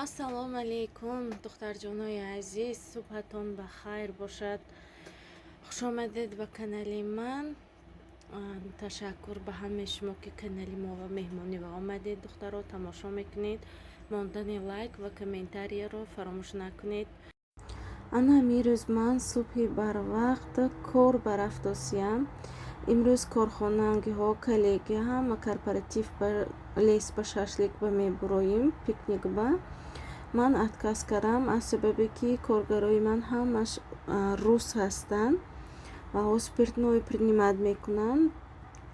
Ассалому алайкум, духтарҷонои азиз, субҳатон ба хайр бошад. Хушомадед ба канали ман. Ташаккур ба ҳамаи шумо, ки канали мо ва меҳмонӣ ва омадед, духтаро тамошо мекунед. Мондани лайк ва комментарияро фаромӯш накунед. Ана ҳамин ман субҳи барвақт кор ба рафтосиям. Имрӯз корхонагиҳо, коллеги ҳама корпоратив ба лес ба шашлик ба мебуроим, пикник ба. Ман отказ кардам аз сабабе ки коргарои ман ҳамаш рус ҳастанд ва спиртное принимать мекунанд,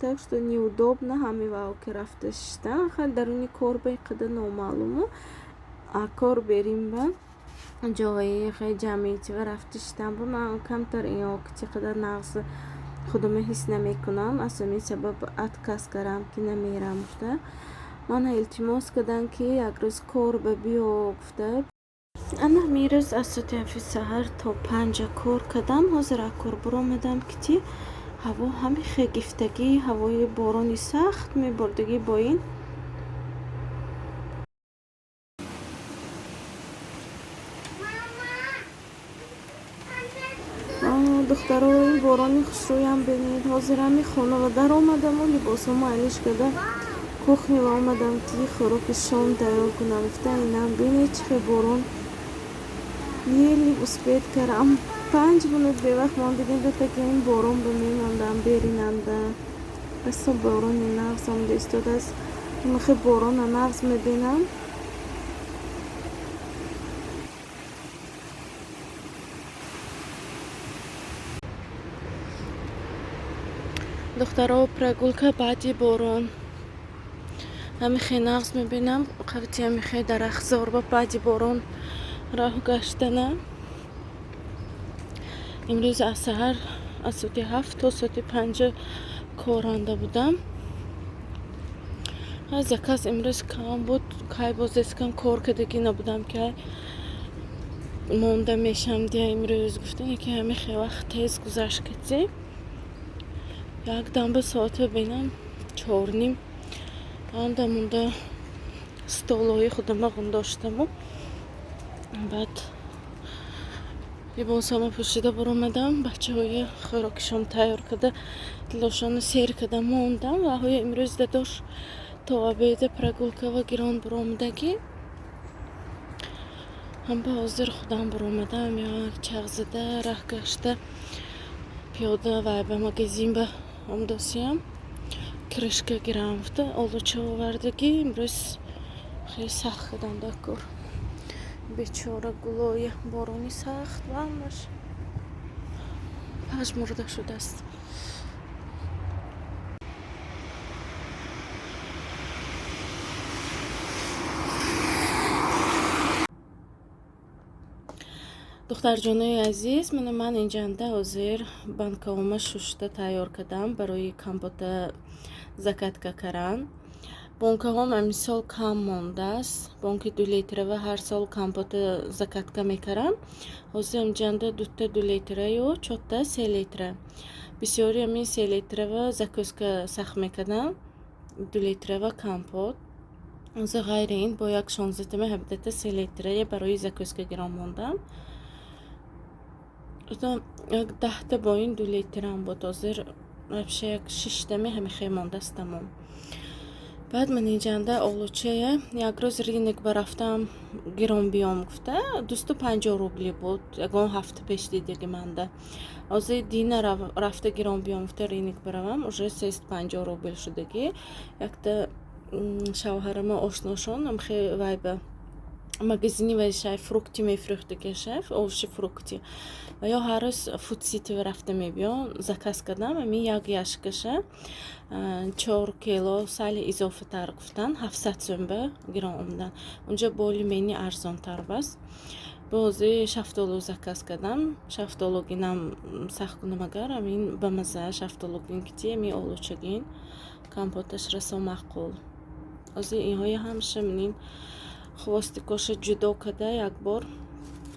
так что неудобно ҳами вао ки рафта шиштан. Хай, даруни кор ба ин қадар номаълуму, а кор берим ба ҷои хеле ҷамъиятива рафта шиштан ба ман камтар ино чӣ қадар нағз худама ҳис намекунам. Аз ҳамин сабаб отказ кардам, ки намерам гуфта. Мана илтимос кардам, ки як рӯз кор ба биё гуфта. Ана ҳамин рӯз аз соати 7 саҳар то 5 кор кардам. Ҳозир аз кор баромадам, ки ҳаво ҳами хел гифтагӣ, ҳавои борони сахт мебордагӣ бо ин. Духтаро, ин борони хушрӯям бинед. Ҳозир ҳами хонава даромадаму либосҳомо алиш карда кухнява омадам, ки хӯроки шом тайёр кунам гуфта. Инам бинед, чӣ хел борон, еле успеть кардам. 5 минут бевақт мондагим дака ин борон ба мемондам беринанда. Басо борони нағз омада истодааст. Хел борона нағз мебинам. Духтаро, прогулка баъди борон ҳамихе нағз мебинам. Қавти ҳамихе дарахтзор ба баъди борон роҳ гаштана. Имрӯз аз саҳар аз соати 7 то соати 5 коранда будам. Заказ имрӯз кам буд. Кай боз кам кор кардагӣ набудам, ки монда мешам дия имрӯз гуфтане, ки ҳамихе вақт тез гузашт кати. Якдам ба соата бинам 4:30. Анда монда столҳои худама ғундоштаму баъд либосҳомо пӯшида баромадам. Бачаҳои хӯрокишон тайёр карда, дилошонро сер карда мондам. Ва ҳоя имрӯз дадош то обеда прогулкава гирон баромадагӣ. Ҳам ба ҳозир худам баромадам, як чағ зада раҳ гашта пиёда вай ба магазин ба омдосиям, крышка гирам гуфта. Олуча овардагӣ имрӯз хеле сахт кардам дар кор. Бечора гулоя борони сахт ва ҳамаш пажмурда шудааст. Духтарҷонои азиз, мана ман инҷанда ҳозир банкаома шушта тайёр кардам барои компота закатка кардан. Бонкаҳом амисол кам мондааст. Бонки 2 литрава ҳар сол компота закатка мекардам. Ҳозир инҷанда дута 2 литраю чорта 3 литра. Бисёри ҳамин 3 литрава закуска сахт мекардам, 2 литрава компот. Ҳозир ғайри ин бо як 16-тама 17-та 3 литрае барои закуска гирон мондам. Як 10-та бо ин 2 литрам буд. Ҳозир вообще як шиштаме ҳамихел мондааст, тамом. Баъд ман инҷанда олучая як рӯз рынок ба рафтам гирон биём гуфта, 250 рубли буд ягон ҳафта пеш дидаги манда. Ҳозир дина рафта гирон биём гуфта рынок баравам, уже 350 рубл шудагӣ. Якта шавҳарама ошношон амхе вай ба магазини вай шай фрукти мефурӯхтагиша, овощи, фрукти. Ва ё ҳар рӯз Фудситива рафта мебиём, заказ кардам ҳамин як яшкаша 4 кило сали изофатар гуфтан, 700 сӯм ба гирон омадан. Унҷо более-менее арзонтар баст. Бози шафтолу заказ кардам. Шафтолугинам сахт кунам агар ҳамин ба мазза шафтолугин кити ҳамин олучагин компоташ расо маъқул. Ҳозир инҳоя ҳамаша минин хвостикоша ҷудо карда якбор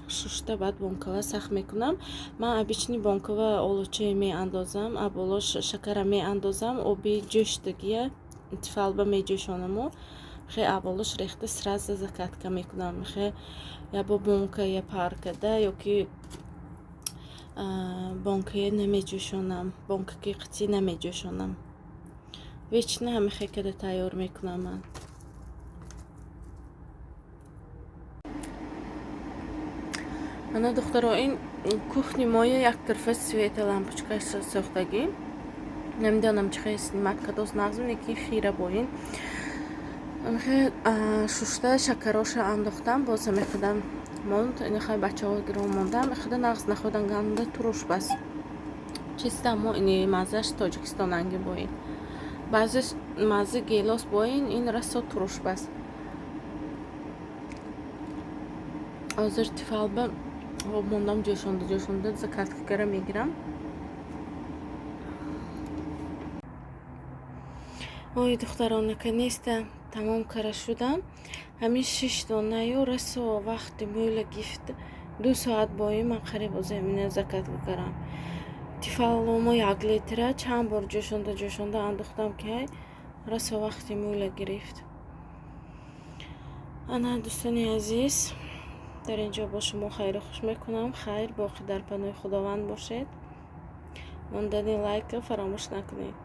шушта баъд бонкава сахт мекунам. Ман обычный бонкава олучае меандозам, а болош шакара меандозам, оби ҷӯштагия тифалба меҷӯшонаму Хе аввалош рехта сразу закатка мекунам. Хе я бо бонка я пар када ёки бонкае намеҷӯшонам, бонкаки қитӣ намеҷӯшонам. Вечно ҳамихе када тайёр мекунам ман. Ана духтаро, ин кухни моя як тарафа света лампочкаш сохтагӣ. Намедонам чӣ хел снимать кадост нағз, ки хира бо ин. Ҳамихе шушта шакароша андохтам, боз ҳамихада монд. Инихай бачаҳо гирон мондам. Ихада нағз находан, ганда туруш бас. Чиста мо ини маззаш тоҷикистонанги бо ин. Баъзеш маззи гелос бо ин, ин расо туруш бас. Ҳозир тифалба об мондам, ҷӯшонда ҷӯшонда закатка кара мегирам. Ой, духтарон, наконец-то тамом кара шудам. Ҳамин 6 донаю расо вақти мӯйла гифт 2 соат бои ман қариб оз ҳамина закатка карам. Тифаломо 1 литра чанд бор ҷӯшонда ҷӯшонда андохтам, ки ҳай расо вақти мӯйла гирифт. Ана дӯстони азиз, дар ин ҷо бо шумо хайру хуш мекунам. Хайр, боқӣ дар паноҳи Худованд бошед. Мондани лайка фаромӯш накунед.